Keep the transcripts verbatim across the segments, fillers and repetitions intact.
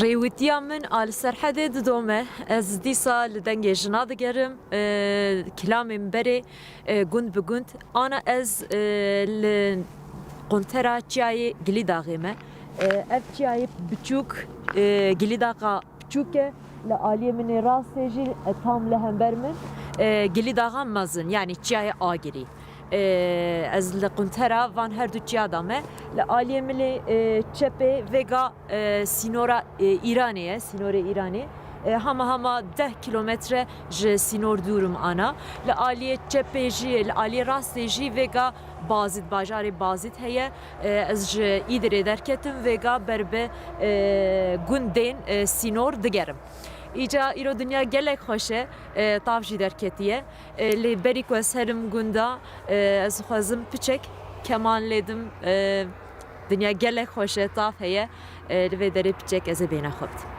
Rêwîtiya min a li Serhedê didome. Ez dîsa li dengê jina digerim. E, kilamên berê, e, gund bi gund. Ana ez, e, li quntera çiyayê Gilîdaxê me. E, ev çiyayê biçûk, e, Gilîdaxa biçûk e. Li aliyê min ê rastê jî, e, tam li hember min, e, Gilîdaxa mezin, yanî çiyayê Agirî. E, ez li quntera van her du çiya de me. Li aliyê min ê, e, çepê vêga, e, sînora, e, Îranê ye, sînorê Îranê. E, hema hema deh kîlometre ji sînor dûr im ana. Li aliyê çepê jî, li aliyê rastê jî vêga Bazîd, bajarê Bazîd heye. E, ez ji Îdirê derketim, vêga ber bi, e, gundên, e, sînor digerim. Îca îro dinya gelek xweş e, e, tav jî derketiye. E, lê berî ku ez herim gunda, e, ez dixwazim piçek keman lêdim, e, dinya gelek xweş e, tav heye. E, li vê derê piçek ez ê bêhna xwe bidim.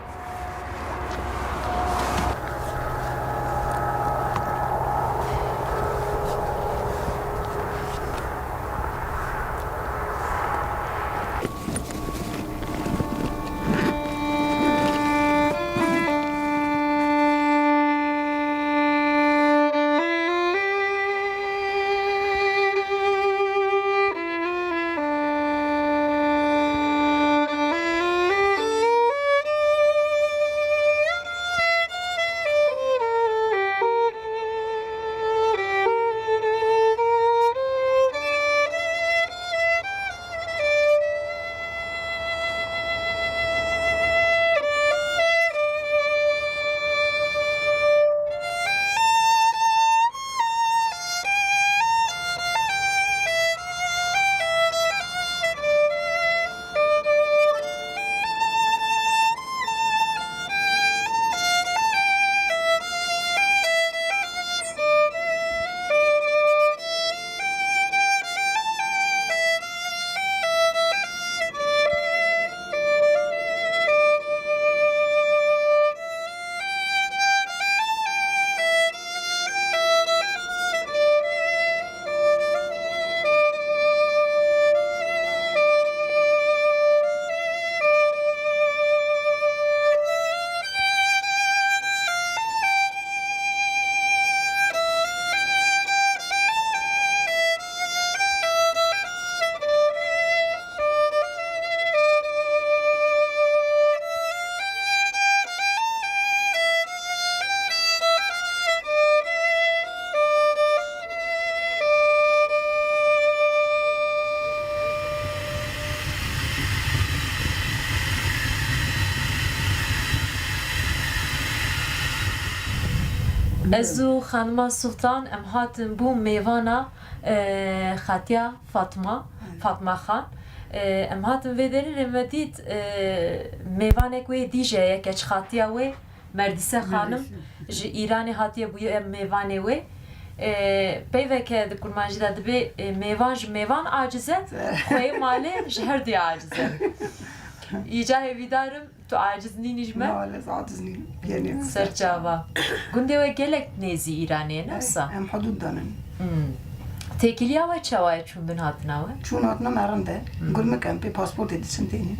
Ez û xanima Sultan em hatin bû mêvana, e, xatiya Fatma, Fatma Xan. E, em hatin vê derê, me dît, e, mêvanek wê dîje ye, keçxatiya wê Merdîse Xanim ji Îranê hatiye bûye mêvanê wê. E, peyveke di kurmancî de dibê, e, mêvan ji mêvan aciz e, xweyê malê ji her duyê aciz e. Îca hêvîdar im tu aciz nînî ji me? Na, ez aciz nînim. Yenê. Ser çava. Gundê we gelek nêzî Îranê ye, ne wisa? Em hudud danin. Hmm. Têkiliya we çawa ye çûn bin hatina we? Çûn hatina me rind e. Hmm. Gurmik em pê pasportê diçin tênî.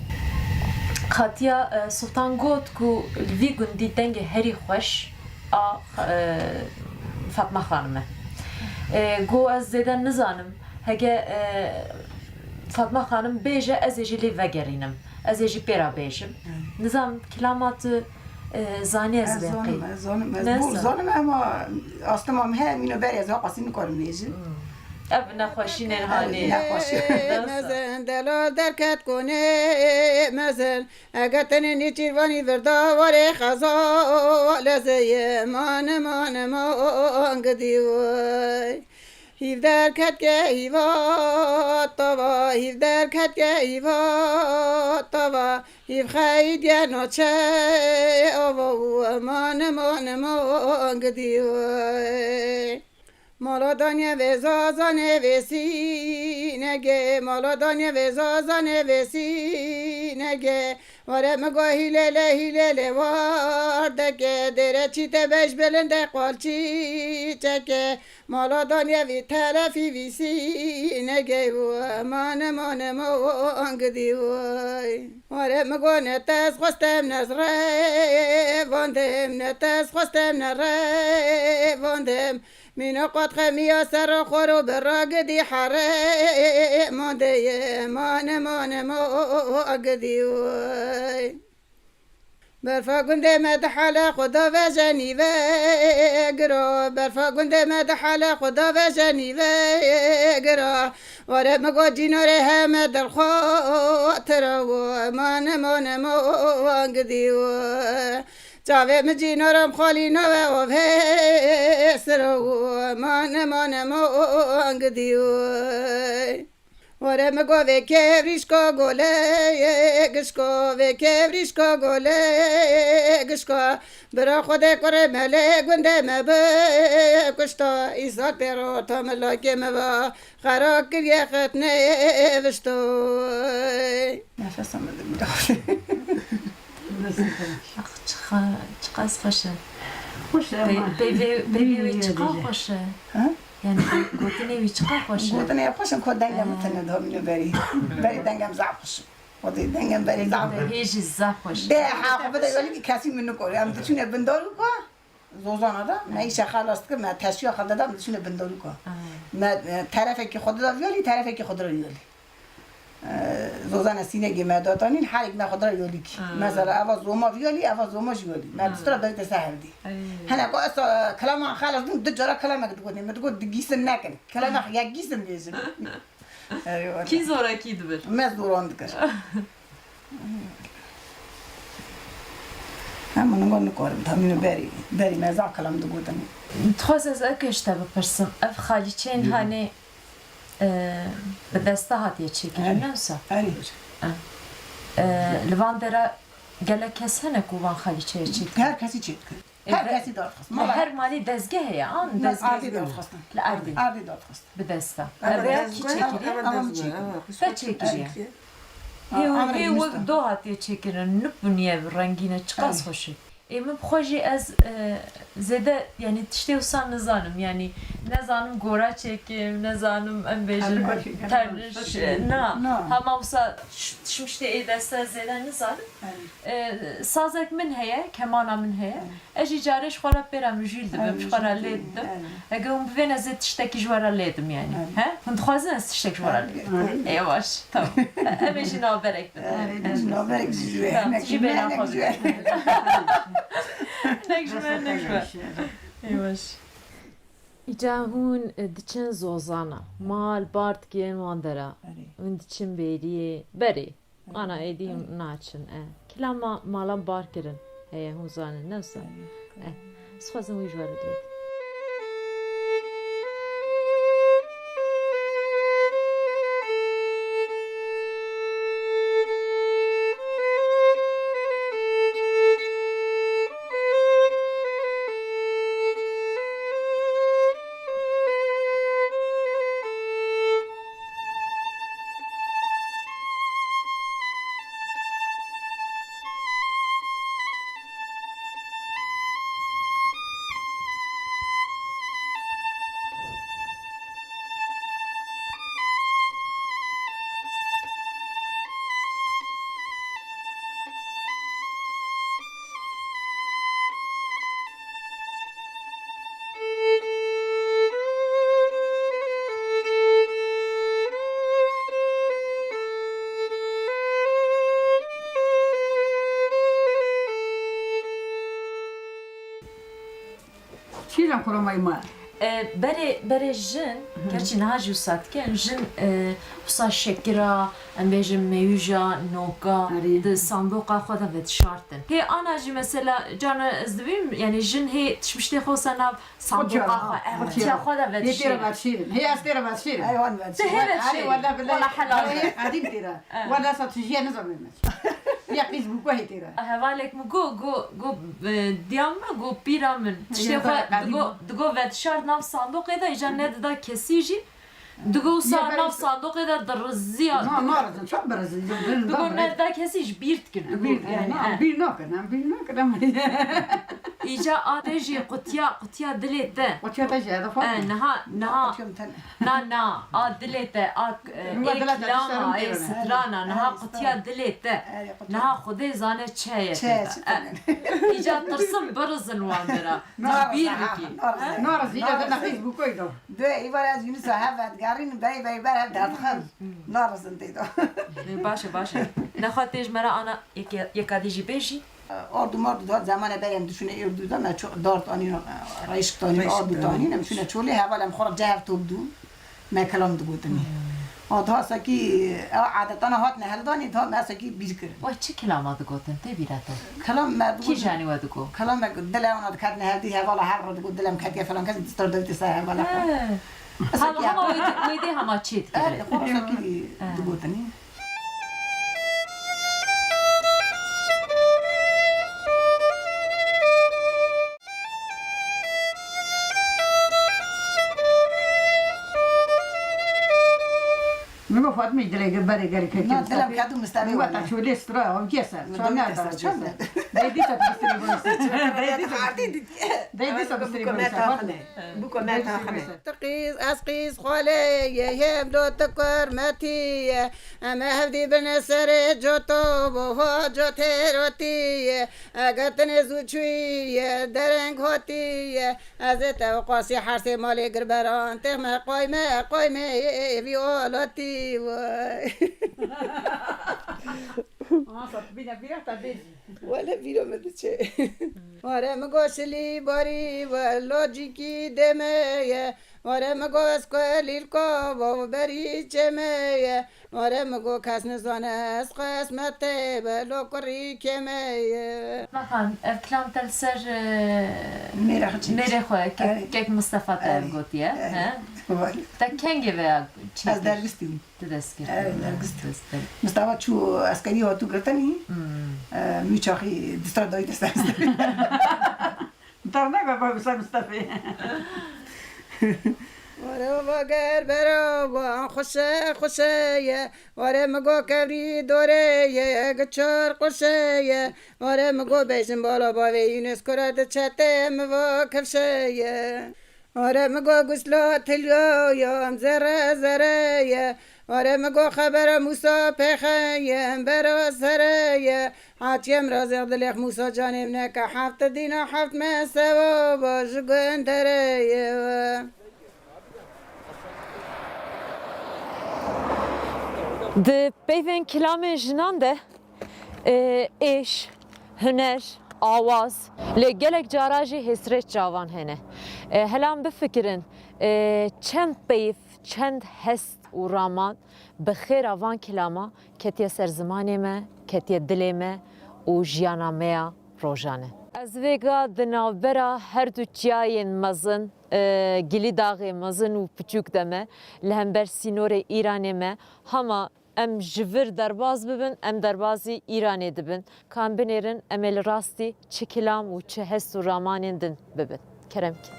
Xatiya, e, Sultan got ku li vî gundî dengê herî xweş a, e, Fatma Xanim e. E, got, ez zêde nizanim, hege, e, Fatma Xanim bêje, ez ê jî lê vegerînim. Ez ê jî pê re bêjim. Nizam, kilama tu, e, zanî ez Ez bê zanim, qey. ez zanim, ez Ne bol zan- zanim, ema astema min heye, mîno berê ez ha qasî nikarim bêjim. Ev nexweşî nêrhanê. Nexweşî. Mezin, delal derket konê mezin. Ege tenê nêçîrvanî virda warê xeza lezeye. Mane, mane, man gidî wey. Hîv derketke hîva tava, hîv derketke hîva tava. Hîv xeyîdiye naçe ava û mane, mane, man gidî wey. Mala daniye vê zazanê vê sînegê, mala daniye vê zazanê vê sînegê. Were mi go hîlê lê, hîlê lê wardeke, dêre çîte beş bilinde qal çîçeke. Mala daniye vî terefî vî sînegê û mane, mane, man gidî wey. Were mi go ne tez xwestem ne zre vandem, ne tez xwestem ne re vandem. Mîna qat xemiya ser xwe ro bi ragidî here, mande ye, mane, mane, mo gidî wey. Berfa gundê me di hale xwe da vejenî ve gira, berfa gundê me di hale xwe da vejenî ve gira. Were mi go cînorê heme dil xwe tira we, mane, mane, mo gidî wey. Çavê min cînoram xalî nave ov hê siro û mane, mane, man gidî wey. Were mi go vê kevrîşka gole gişka, vê kevrîşka gole gişka. Bira Xwedê kurê me lê gundê me bi kuşta. Îsal pêro ta milakê me va xera kiriye xet nêvişto. Nefesa min dimîne. Ax, çiqa-, çiqas xweş e. Xweş e, Pey-, ama peyvê, peyvê wî çiqa xweş e. Ha? Yani, gotinê wî çiqa xweş e. Gotinê xweş in, ku dengê min tene da mîne berî. Berî dengê min zaf xweş e. Xwedê dengê min berî zaf. Dengê hê jî zaf xweş e. Dê ha xwe bide yolî ki kesî min nikor. Em diçûne bin darûka. Zozana de, me îşe xelas dikir, me teşiya xwe dida, em diçûne bin darûka. Me, e, terefekî xwe dida viyolî, terefekî xwe dida viyolî. E, zozana sînegê me datanîn, herek me xwe dira yolîkî. Mesela eva zoma viyolî, eva zoma ji yolî. Me distira dayî te ser hevdî. Hene ku esta kelaman xelas bûn, du cara kelamek digotin. Me digot digîsin nekin. Kelamek yek gîsin bêjin. Erê, wele. Kî zorekî dibir? Me zoran dikir. Hema ningo nikarim, tamîno berî, berî me zaf kelam digotin. Dixwaz ez eke ji te bipirsim. Ev xalîçeyên hanê, e, bi desta hatiye çêkirin, ne wisa? Erê. E, e, li van dera gelek kes hene ku van xalîçeyê çêdikin? Her kesî çêdikin. E, her kesî derdixist. Li her malê dezgeh heye, an dezgeh erdê derdixistin. Li erdê. Erdê derdixist. Bi desta. Ev Ev rêya kî dezgeh, çêkiriye? Ev Te dezgeh, çêkiriye. Ev Te çêkiriye. Hê û hê wek do hatiye çêkirin, nik bûniye bi rengîne, çiqas xweş e. Ê min bi xwe jî ez, e, zêde, yanî tiştê wisa nizanim, yanî nezanim gora çêkim, nezanim em bêjin terniş, na, hema wisa tişmiştê ê deste zêde nizanim. E, sazek min heye, kemana min heye. Ez jî carê ji xwe re pê re mijûl dibim, ji xwe re lê didim. Hege hûn bivên ez ê tiştekî ji we re lê dim, yanî. He? Hûn dixwazin ez tiştek ji we re lê dim? Ê baş, tamam. Em ê jî navberek bidin. Em ê jî navberek jî ji we. Tamam, tu jî bêhna xwe bidin. Nek ji me, nek ji we. Ê baş. Îca hûn, e, diçin Zozana. Mal bar dikên wan dera. Hûn diçin bêriyê. Berê. Ana êdî hûn naçin, e. Kilama malan bar kirin heye, hûn zanin, ne wisa? E, ez xwazim wî ji we re lê Kîjan xuramayî ma? E, berê, berê jin, gerçî niha jî wisa dikin, jin, e, wisa şekira, em bêjin meyûja, noka, Erê. di sandoqa xwe de vedişartin. Hê ana jî mesela, cana ez dibînim, yani jin hê tişmiştê xwe wisa nav sandoqa xwe, e, qutiya xwe de vedişêrin. Hê têra vedişêrin. Hê ez têra vedişêrin. Ay wan vedişêrin. Tê hê vedişêrin. Ay wala bilay. Wala helal. Ay qedîm têra. Wala sa tu jiye nizanî me. Ya qîz bû ku hê têra. Hevalek min got, got, got, e, diya min, got pîra min. Tiştê xwe digot, digot vedişart nav sandoqê de, îca nedida kesî jî. Digot wisa nav sandoqê de diriziya. Na, narizin, çok birizin. Digot nedida kesî ji bîr dikir. Bîr dikir, yani, na, e. Bîr nakin, em bîr nakin, em. Îca a te jî qutiya, qutiya dilê te. Qutiya te jî, e, niha, niha. Na, na, a dilê te, a, e, ê kilama, ê strana, niha qutiya dilê te. Niha Xwedê zane çi heye tê de. Îca tirsim birizin wan dera. Tu ji bîr bikî. Narizî, îca te nexîz bû koy do. Dê, îvar ez Yunus hev vedigerîn, bey bey ber hev derdixin. Narizin tê de. Baş e, baş e. Nexwe tê ji me re ana yeke-, yeka dî jî bêjî. Ardu mardu dihat zemane berê em dişûne êrdû de me ço-, dart anîn, reyşik tanîn, ardu tanîn, em çûne çolê heval em xwe re cehev top dûn, me kelam digotinî. Hmm. A diha sekî, ew adetana hatine heldanî, diha me sekî bîr kirin. We çi kilama digotin, tê bîra te? Kelam me digot. Kîjanî we digot? Kelam me dilê wana diketine hevdî, hevala hev re digot, dilem ketiye falan kes, distar dewtê ser hevala xwe. He. Hema, hema wê dê, wê dê hema çê dikir. Erê, xwe re sekî digotinî. Min got Fatmê dilê ge berê gelê kekê. Na, dilem kedu Mistefê. Min got ta çolê stra, ev kê ser? Çan ne da ser? Dê dîsa bistrî boyse. Dê dîsa. Dê dîsa bistrî boyse. Bûko me taxine. Tu qîz, ez qîz xwelê ye, hêvdo tu kurmetî ye. Em hevdî bine serê coto, bo ho cotê rotî ye. Eger tinê zû çûyî ye, dereng hotî ye. Ez ê te qasî hersê malê girberan, têx me qoy me, qoy me êvî olatî vay. Aha, sat bîne bîra te bêjî. Wele vîra me diçe. Ware mi go şilî barî we, locîkî dê me ye. Ware mi go ez ku lîlka bo berî çê me ye. Ware mi go kes nizane ez qesmetê be, lo kurî kê me ye. Mehan, ev kilam te li ser, e, mêrê xwe, kek, kek Mistefa te ev gotiye, he? Te kengê veya çêkir? Ez dergistî bûm. Tu dest kir. Evet, dergist. Dest kir. Mistefa çû eskerî hatû girtinî. Hmm. E, mî çaxî dista dayî dest eskerî. Terneka bavisa Mistefê. Ware va ger bera va xweşe xweşe ye. Ware mi go kevî dore ye, giçor quşe ye. Ware mi go bejin bala bavê Yunus kura di çete mi va kevşe ye. Ware mi go guslo tilyo ye, em zere zere ye. Ware mi go xebera Musa pêxe ye, em bera sere ye. Hatiye min razê dilêx Musa canê min neke heft dîna heft me sewa ba ji gunderê ye. Di peyvên kilamên jinan de, e, êş, huner, awaz, lê gelek cara jî hesret çavan hene. E, helan bifikirin, e, çend peyv, çend hest û raman bi xêra van kilama ketiye ser zimanê me, ketiye dilê me û jiyana me ya rojane. Ez vêga di navbera her du çiyayên mezin, e, Gilîdaxê mezin û piçûk de me, li hember sînorê Îranê me, hema em ji vir derbaz bibin, em derbazî Îranê dibin. Ka em binêrin, em ê li rastî çi kilam û çi hest û ramanên din bibin. Kerem kî.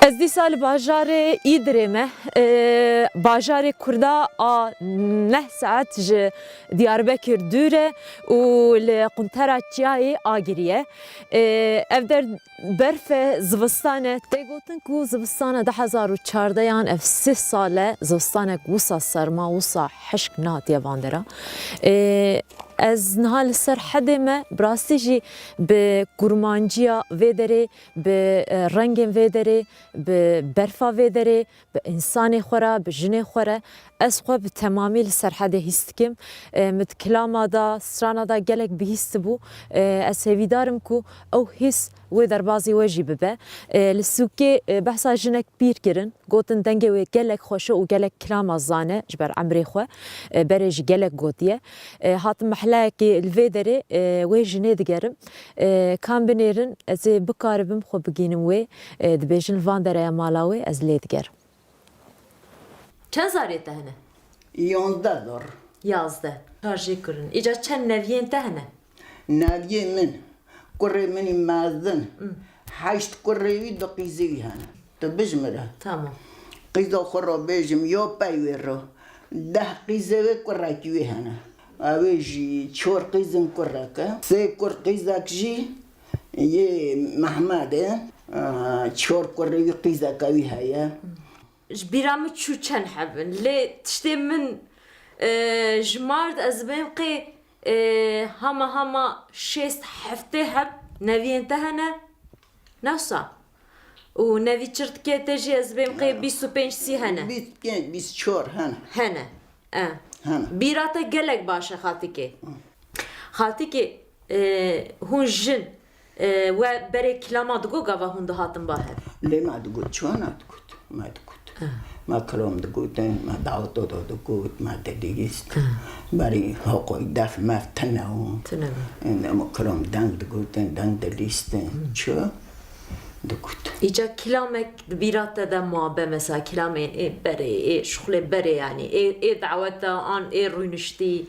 Ez dîsa li bajarê Îdirê me, e, bajarê Kurda a Neh saet ji Diyarbekir dûr e û li quntera çiyayê Agirî ye. Ê, ev der berf e, zivistan e. Tê gotin ku zivistana du hezar û çardeh yan ev sê sal e, zivistanek wisa serma, wisa hişk nehatiye van dera. Ê, ez niha li Serhedê me, bi rastî jî bi kurmanciya vê derê, bi, e, rengên vê derê, bi berfa vê derê, bi însanê xwe re, bi jinê xwe re, ez xwe bi temamî li Serhedê hîs dikim. E, min di kilama de, strana de gelek bihîstibû. E, ez hêvîdar im ku ew hîs wê derbazî we jî bibe. E, li sûkê, e, behsa jinek pîr kirin, gotin dengê wê gelek xweş e û gelek kilama zane ji ber emrê xwe. E, berê jî gelek gotiye. E, hatim mehleyekê li vê derê, e, wê jinê digerim. E, kam binêrin, ez ê bikaribim xwe bigînim wê. E, dibêjin li van dereya mala wê, ez lê digerim. Çend zarê te hene? Yonzdeh zor. Yazdeh. Şarjê kirin. Îca çend neviyên te hene? Neviyê min, kurê min î mezin, Hmm. heşt kurê wî, du qîzê wî hene. Tu bijmire. Tamam. Qîza xwe re bêjim, yo pey wê re. Deh qîzê wê, kurekî wê hene. Ew ê jî çor qîzin kurek e. Sê kur qîzek jî yê Mehmed e. Aa, çor kurê wî, qîzeke wî heye. Ji bîra min çû çend heb in. Lê tiştê min, e, jimar de ez bêm qê, e, hema hema şêst heftê heb neviyên te hene. Newsa. Û nevî çirtikê te jî ez bêm qê bîst û pênc sî hene. Bîst pênc, bîst çar hene. Hene. E. Hene. Bîra te gelek baş e, xaltikê. Xaltikê, e, hûn jin, e, we berê kilama digot gava hûn dihatin ba hev? Lê me digot, çima nedigot? Me digot. Ah. Me kilam digotin, me daweta da digot, me dilîst. Ah. Berî hoqoy def mef tune bû. Tune bû. Êndî me kilam deng digotin, deng dilîstin. Hmm. Çi? Digot. Îca kilamek di bîra te de mabe, mesela kilamên ê berê, ê şixulê berê, yanî ê, ê daweta an ê rûniştî?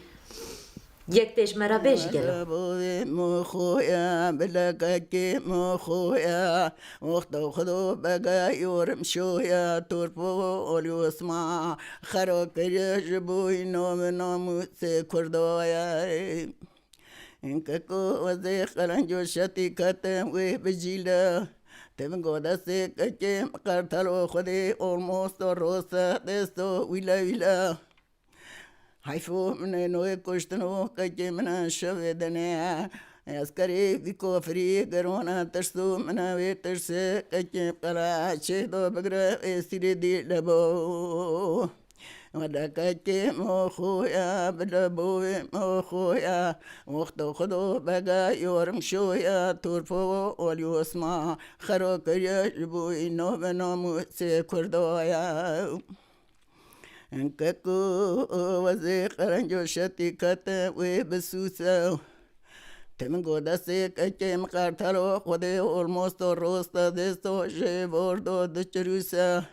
Yek tê ji me re bêjî gelo. Bavê min xwe ya, bilekekê min xwe ya, wexta Xudo bege yorim şoya, turpo ol yosma, xera kiriye ji bo îno min namûsê Kurda ye. Keko wezê xelenco şetî kete wê bijîle, tim go destê kekê qertelo Xwedê olmosto rose desto wîle wîle. Heyfo min ê noyê kuştin û kekê min e şevê dinê. Eskerê vî kofirî gerona tirso min e wê tirsê kekê qere çê do bigire êsîrê dî lebo. Wele kekê mo xo ya, bi lebo wê mo xo ya. Wexto Xudo bege yorim şo ya, turpo ol yosma. Xero kiriye ji bo îno ve namûsê Kurdo ya. Keko wezê qerenco şetî kete wê bisûse. Tim go destê kekê min qertelo Xwedê olmosto rosta dêsto jê bordo diçirûse.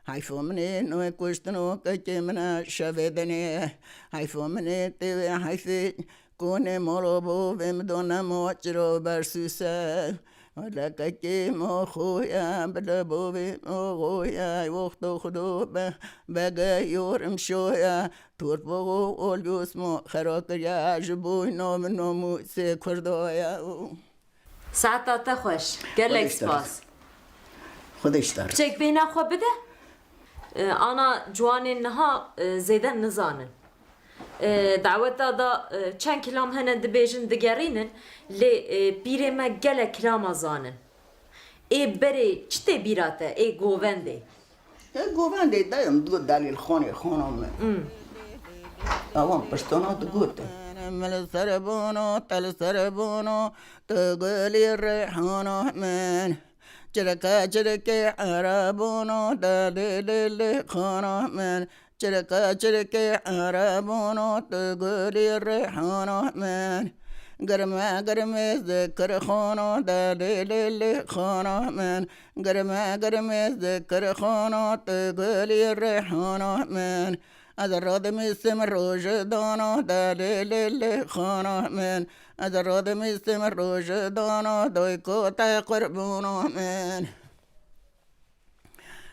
Heyfo min ê noy kuştino kekê min e şevê dinê. Heyfo min ê tê wê heyfê Konê molo bo vê mi do nemo çiro bersûse. Wele kekê mo xo ya, bile bo vê mo xo ya, wexto Xudo be, bege yorim şo ya, turpo xo olyos mo xero kiriya, ji bo îno min nomûsê Kurdo ya. Saeta te xweş. Gelek spas. Xwedê ji te re. Piçek bêhna xwe bide. E, ana ciwanên niha, e, zêde nizanin. E, daweta da, e, çend kilam hene dibêjin, digerînin, lê, e, pîrê me gelek kilama zanin. Ê berê çi tê bîra te, ê govendê? Ê govendê dayim digot Delîl Xanê xana min. Hmm. Ewan piştana digotin. Min li ser bono, te li ser bono, tu gulî rihana min. Çirke çirkê erebûno de lê lê lê xana min. Çirke çirkê erebûno tu gulî rihana min. Girme girmê zikir xano de lê lê lê xana min. Girme girmê zikir xano tu gulî rihana min. Ez radimîsim rojidana de lê lê lê xana min. Ez radimîsim rojidana doyko te qurbûna min.